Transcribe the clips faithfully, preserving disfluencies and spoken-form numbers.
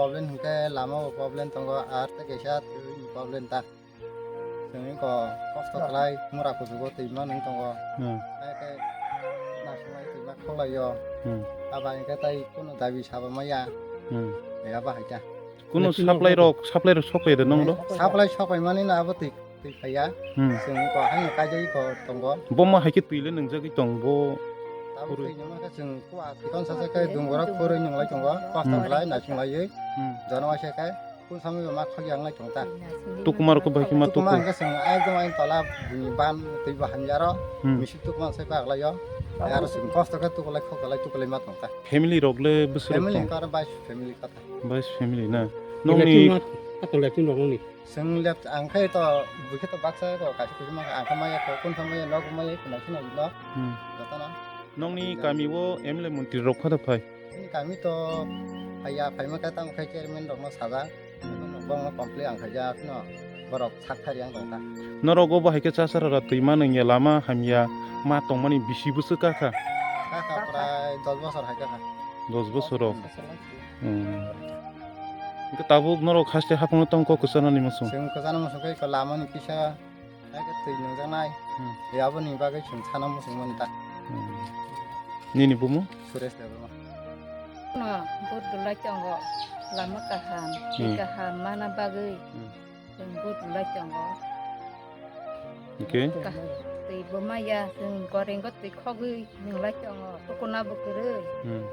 Problem hwnkhe lama o problem tongo, ar tei kaisa twi ni problem ta. Chwng eko kosto khlai mura kuchugo twi manwi tongo. Hmm. Hai khe nasunglai twi ma khoglaio. Hmm. Abo hai khe tai kunu dabi saba maya. Hmm. Eba hai ta. Kuno supply rok, supply rok sopai de nong do? Supply sopai mani no abo twi, twi phaiya. Hmm. Chwng eko hai no kaijagwi ko tongo. Bo ma hai khe twi le nwngjagwi tong bo. Abo twi nungma khe chwng kuwa thikon sacha khe dungora khorwi nunglai tongo. Kosto khlai nasunglaiwi. Hmm. Jono waisa khe. Kun samui ma khagi ang lai tong ta. Tukuma rok bai khe ma tuku. Tukuma hwnkhe chwng ekdom ayang tola bini ban twi bo hamya ro. Hmm. Misi tukuma sai paglai o. Aro chwng kosto khe tukulai khoklai tukulai ma tong ta. Family rok le bwswk rok tong? Family hwnkhe aro bais family kha ta. Bais family na. Nokni left wing ma, ato left wing rok nokni. Chwng left ang khe to bwkhe to baksa ko kaisa kuchuma ang khe maya ko kun samui nok maya kunai kheno no. Hmm. Jotono. Nokni kami o M L A montri rok kha da phai? Chini kami to phaiya, phaima khe tamo khe chairman rokno sajak, bongno complain ang khaijak no, borok sak thari ang tongkha. Norok obo hai khe chasarara twi ma nungya, lama hamya, ma tongmani bisi bwswk kha kha? Kha kha prai dos bosor hai kha kha. Dos bosor rok. Hmm. Hwnkhe tabuk norok haste haphangno tong kok kwchanani muchung? Chwng kwchana muchung khe lamani kisa Hai khe twi nungjaknai. Hmm. Aboni bagwi chwng sana muchung mani ta. Hmm. Nini bumung? Suresh Debbarma. No, vote rwlai tongo. Lama kaham, twi Hmm. kaham mana bagwi Hmm. chwng vote rwlai tongo. Okay. Ka-, twi bo maya, chwng gorengo twi khogwi nunglai tongo. Tukuna bo kwrwi. Hmm.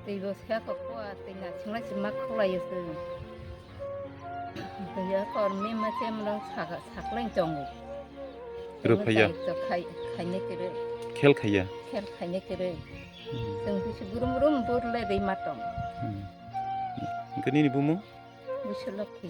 Twi bo seka kuwa, twi nasinglai se ma khoglaio chwng. Buya kormi ma chemrok saka-, saklai tongo. Rwphaiya? Chwng tai to khai-, khainai kwrwi. Khel khaiya? Khel khainai kwrwi. Hmm. Chwng bisi brum brum burle rwi ma tong. Hmm. Hwnkhe nini bumung? Busu Lokhi.